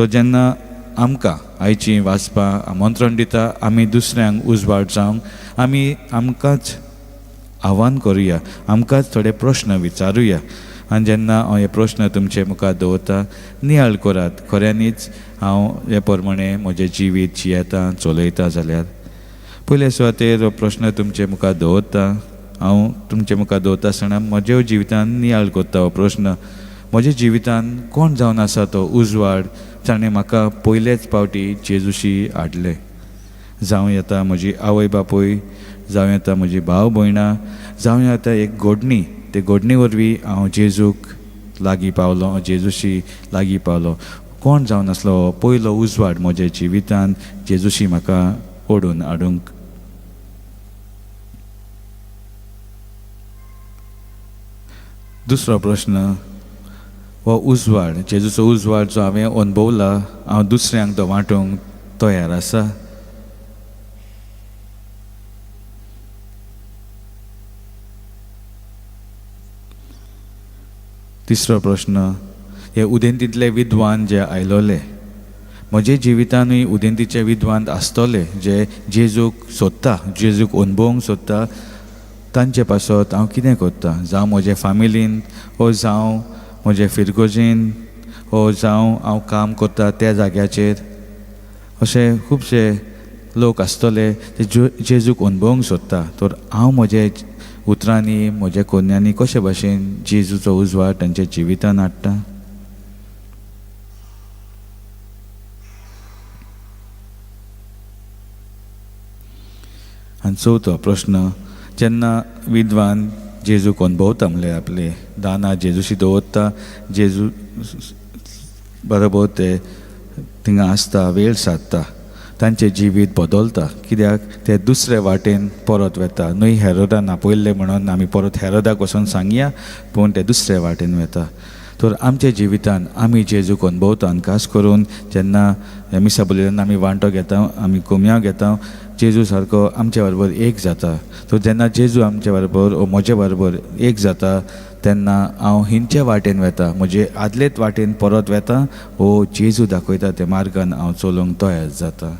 तो जेन्ना आमकां आयची वाचपां आमंत्रण दिता आमी दुसऱ्यांक उजवाड जावंक आमी आमकांच आव्हान करुया, आमकांच थोडे प्रश्न विचारुया. आनी जेन्ना हांव हे प्रश्न तुमचे मुखार दवरता नियाळ करात, खऱ्यांनीच हांव हे प्रमाणे म्हजें जिवीत जियेता चलयता जाल्यार. पयले सुवातेर हो प्रश्न तुमचे मुखार दवरता, हांव तुमचे मुखार दवरता आसतना म्हज्या जिवितान नियाळ करता हो प्रश्न. म्हज्या जिवितान कोण जावन आसा तो उजवाड जाणें म्हाका पयलेच पावटी जेजूशी हाडलें? जावं येता म्हजी आवय बापूय, जावं येता म्हजी भाव भयणां, जावं येता एक गोडणी, ते गोडणी वरवीं हांव जेजूक लागीं पावलो, जेजूशी लागीं पावलो. कोण जावन आसलो हो पयलो उजवाड म्हज्या जिवितान जेजूशी म्हाका ओडून हाडूंक? दुसरो प्रश्न, हो उजवाड जेजूचो उजवाड जो हांवें अणभवला हांव दुसऱ्यांक तो वांटूंक तयार आसा? तिसरो प्रश्न, हे उदेंतींतले विद्वान जे आयलोले म्हजे जिवितानूय उदेंतीचे विद्वान आसतले जे जेजूक सोदता, जेजूक अणभवूंक सोदता, तांचे पासत हांव कितें करता? जावं म्हजे फामिलीन ओ जावं म्हजे फिरगोजेन ओ जावं हांव काम करता त्या जाग्याचेर, अशे खुबशे लोक आसतले ते जेजूक अणभवूंक सोदता. तर हांव म्हजे उतरांनी म्हज्या कोन्यांनी कशे भाशेन जेजूचो उजवाड तांच्या जिवितान हाडटा? आनी चवथो प्रश्न, जेन्ना विद्वान जेजूक अणभवता म्हणल्यार आपले दानां जेजूशी दवरता, जेजू बरोबर ते थिंगा आसता, वेळ सादता, तांचें जिवीत बदलता. कित्याक ते दुसरे वाटेन परत वेता. न्हय हेरोदान आपयल्ले म्हणून आमी परत हेरोदाक वचोन सांगया, पूण ते दुसरे वाटेन वेता. तर आमच्या जिवितान आमी जेजूक अणभवता आनी खास करून जेन्ना मिसा बलिदान आमी वांटो घेता, आमी कोमयां घेता, जेजू सारको आमच्या बरोबर एक जाता. तर जेन्ना जेजू आमच्या बरोबर ओ म्हज्या बरोबर एक जाता तेन्ना हांव हिंचे वाटेन वेता, म्हजे आदलेच वाटेन परत वेता, ओ जेजू दाखयता त्या मार्गान हांव चलूंक तयार जाता.